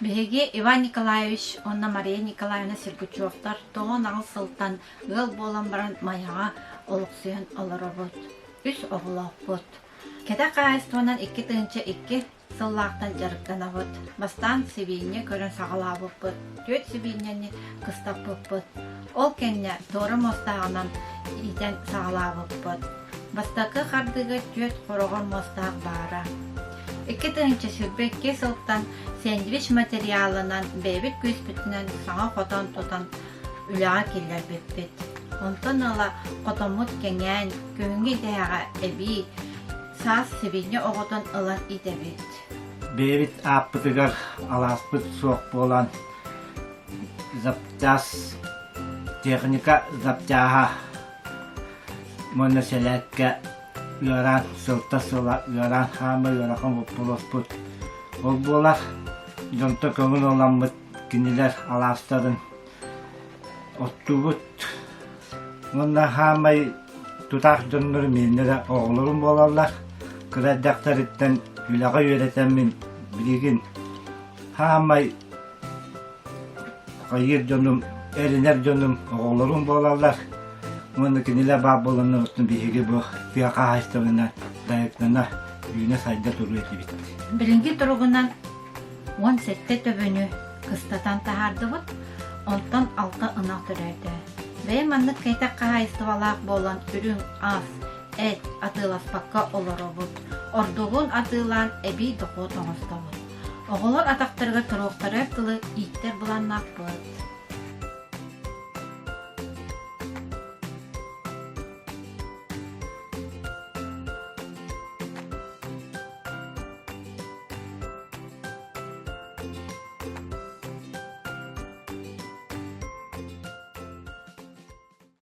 Биһиги Иван Николаевич уонна Мария Николаевна Сергучевтар 98 сылтан ыал буолан баран Майаҕа олохсуйан олоробут. Үс оҕолоохпут. Кэтэх хаһаайыстыбанан 2002 сыллаахтан дьарыктанабыт. Бастаан сибиинньэ көрөн саҕалаабыппыт. Түөрт сибиинньэни кыстаппыппыт. Ол кэннэ туора муостааҕынан иитэн саҕалаабыппыт. Бастакы хардыыга түөрт хороҕор муостаах баара. 2022 сылтан сэндвич материалынан бэйэбит күүспүтүнэн саҥа хотон тутан үлэҕэ киллэрбиппит. Онтон ыла хотоммут кэҥээн, күһүҥҥү идэһэҕэ эбии саас сибиинньэ оҕотун ылан иитэбит. Бэйэбит ааппытыгар алааспыт суох буолан запчас техника запчааһа уонна сэлээккэ ыараан сылта сыла ыараан хаама ыарахан боппуруоспут ол буолар дьонто көҥүл ыламмыт кинилэр алаастарын оттуубут уонна хаамай тутаах дьоннору миэннэрэ оҕолорум буолаллар кыра эрдэхтэриттэн үлэҕэ үөрэтэммин билигин хаамай хайыыр дьонум, эрэнэр дьонум, оҕолорум буолаллар. Уонна кинилэр баар буоланнар оттон биһиги бу тыа хаһаайыстыбанан дайыктана үүнэ-сайда туруо этибит. Билиҥҥи туругунан 17 төбөнү кыстатан таһаардыбыт, онтон алта ынах төрөөтө. Бэйэм маннык кэтэх хаһаайыстыбалаах буолан үрүҥ ас, эт атыыласпакка олоробут. Ордугун атыылаан эбии дохуот оҥостобут. Оҕолор атахтарыгар туруохтарыгар дылы ииттэр былааннаахпыт.